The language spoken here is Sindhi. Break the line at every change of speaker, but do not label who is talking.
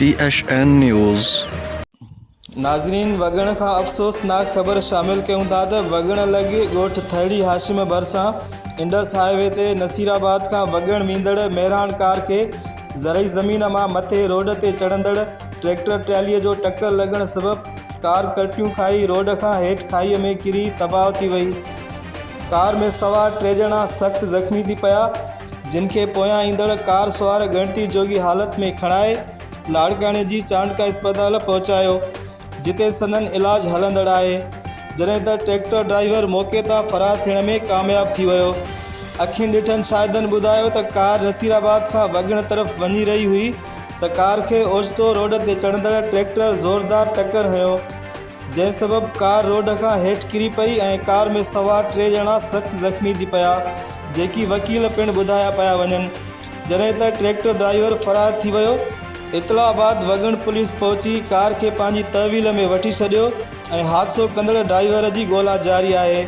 T H N news.
ناظرين وڳڻ کان افسوسناڪ خبر شامل ڪيون ٿا ته وڳڻ لڳ ڳوٺ ٿهڙي هاشم ڀرسان انڊس هاء وي تي نصيرآباد کان وڳڻ ويندڙ مهراڻ ڪار کي زرعي زمين مان مٿي روڊ تي چڙهندڙ ٽريڪٽر ٽرالي جو ٽڪر لڳڻ سبب ڪار ڪلٽيون کائي روڊ کان هيٺ کاهي ۾ ڪري تباهه ٿي وئي. ڪار ۾ سوار ٽي ڄڻا سخت زخمي ٿي پيا، جن کي پويان ايندڙ ڪار سوار ڳڻتي جوڳي حالت ۾ کڻائي لاڙڪاڻي جي چانڊڪا اسپتال پهچايو، جتي سندن علاج هلندڙ آهي، جڏهن ته ٽريڪٽر ڊرائيور موقعي تان فرار ٿيڻ ۾ ڪامياب ٿي ويو. اکين ڏٺن شاهدن ٻڌايو ته ڪار نصيرآباد کان وڳڻ طرف وڃي رهي هئي ته ڪار کي اوچتو روڊ تي چڙهندڙ ٽريڪٽر زوردار ٽڪر هنيو، جنهن سبب ڪار روڊ کان هيٺ ڪري پئي ۽ ڪار ۾ سوار ٽي ڄڻا سخت زخمي ٿي پيا، جيڪي وڪيل پڻ ٻڌايا پيا وڃن، جڏهن ته ٽريڪٽر ڊرائيور فرار ٿي ويو. اطلاع بعد وڳڻ پوليس پهچي ڪار کي پنهنجي تحويل ۾ وٺي ڇڏيو ۽ حادثو ڪندڙ ڊرائيور جي ڳولا جاري آهي.